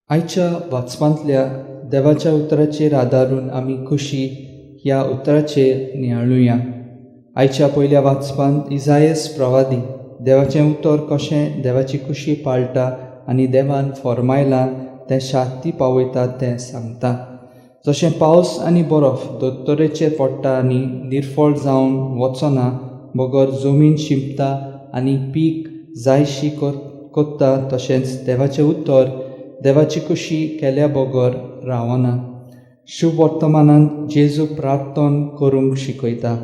आयच्या वाचपांतल्या देवाच्या उतराचेर आदारून आमी खुशी ह्या उतराचेर नियाळुया. आयच्या पयल्या वाचपांत इजायस प्रवादी देवाचें उतर कशें देवाची खुशी पाळटा आनी देवान फॉर्मायलां तें शांती पावयता तें सांगता. जशें पावस आनी बरफ दोतोरेचेर पडटा आनी निर्फळ जावन वचना बगर जमीन शिंपता आनी पीक जायशी कोत्ता, तशेंच देवाचें उतर देवाची खुशी केल्या बगर रावना. शुभ वर्तमानांत जेजू प्रार्थन करूंक शिकयता.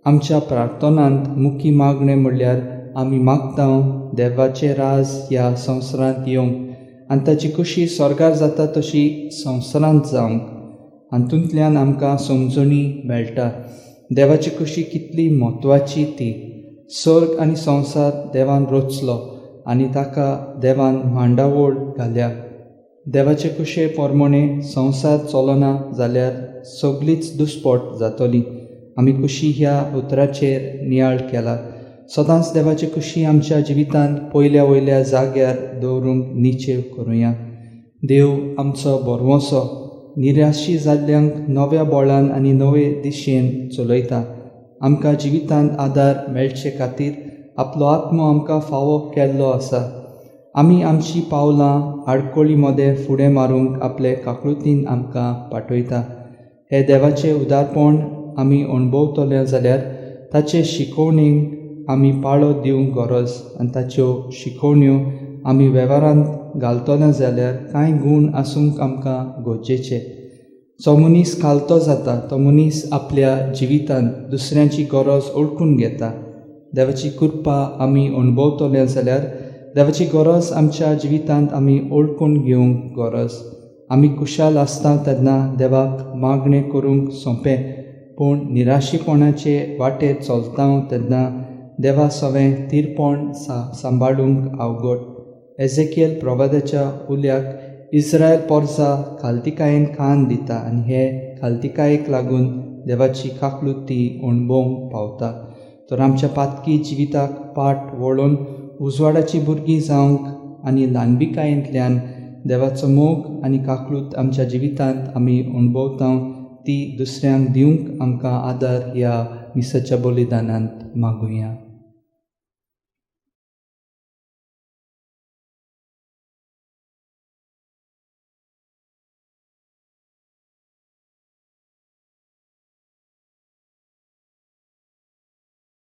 आमच्या प्रार्थनांत मुखी मागणें म्हणल्यार आमी मागता देवाचें राज ह्या संवसारांत येवंक आनी ताची खुशी स्वर्गार जाता तशी संवसारांत जावंक. हातूंतल्यान आमकां समजणी मेळटा देवाची खुशी कितली म्हत्वाची ती. सर्ग आनी संवसार देवान रचलो आनी ताका देवान मांडावळ घाल्या. देवाचे खुशे प्रमाणे संवसार चलना जाल्यार सगळीच दुस्पट जातली. आमी खुशी ह्या उतराचेर नियाळ केला. सदांच देवाची खुशी आमच्या जिवितांत पयल्या वयल्या जाग्यार दवरूंक निचेव करुया. देव आमचो बरवसो निराशी जाल्ल्यांक नव्या बळान आनी नवे दिशेन चलयता. आमकां जिवितांत आदार मेळचे खातीर आपलो आत्मो आमकां फावो केल्लो आसा. आमी आमची पावलां आडकोळी मदें फुडें मारूंक आपले काकळुतीन आमकां पाठयता. हे देवाचें उदारपण आमी अणभवतले जाल्यार ताचे शिकोवणेक आमी पाळो दिवंक गरज आनी ताच्यो शिकोवण्यो आमी वेव्हारांत घालतले जाल्यार कांय गूण आसूंक आमकां गरजेचे. जो मनीस खालतो जाता तो मनीस आपल्या जिवितांत दुसऱ्यांची गरज वळखून घेता. देवाची कृपा आमी अणभवतले जाल्यार देवाची गरज आमच्या जिवितांत आमी वळखून घेवंक गरज. आमी खुशाल आसता तेन्ना देवाक मागणें करूंक सोंपें, पूण निराशीपणाचे वाटेर चलता तेन्ना देवा सवें थिरपण सांबाळूंक अवघड. एजेकियल प्रवादाच्या उल्याक इस्रायल पोरसा खालतिकायेन कान दिता आनी हे खालतिकायेक लागून देवाची काकळूत ती अणभवंक पावता. तर आमच्या पातकी जिविताक पाट वळोवन उजवाडाची भुरगीं जावंक आनी ल्हानबिकायेंतल्यान देवाचो मोग आनी काकळूत आमच्या जिवितांत आमी अणभवता ती दुसऱ्यांक दिवंक आमकां आदार ह्या मिसाच्या बलिदानांत मागुया.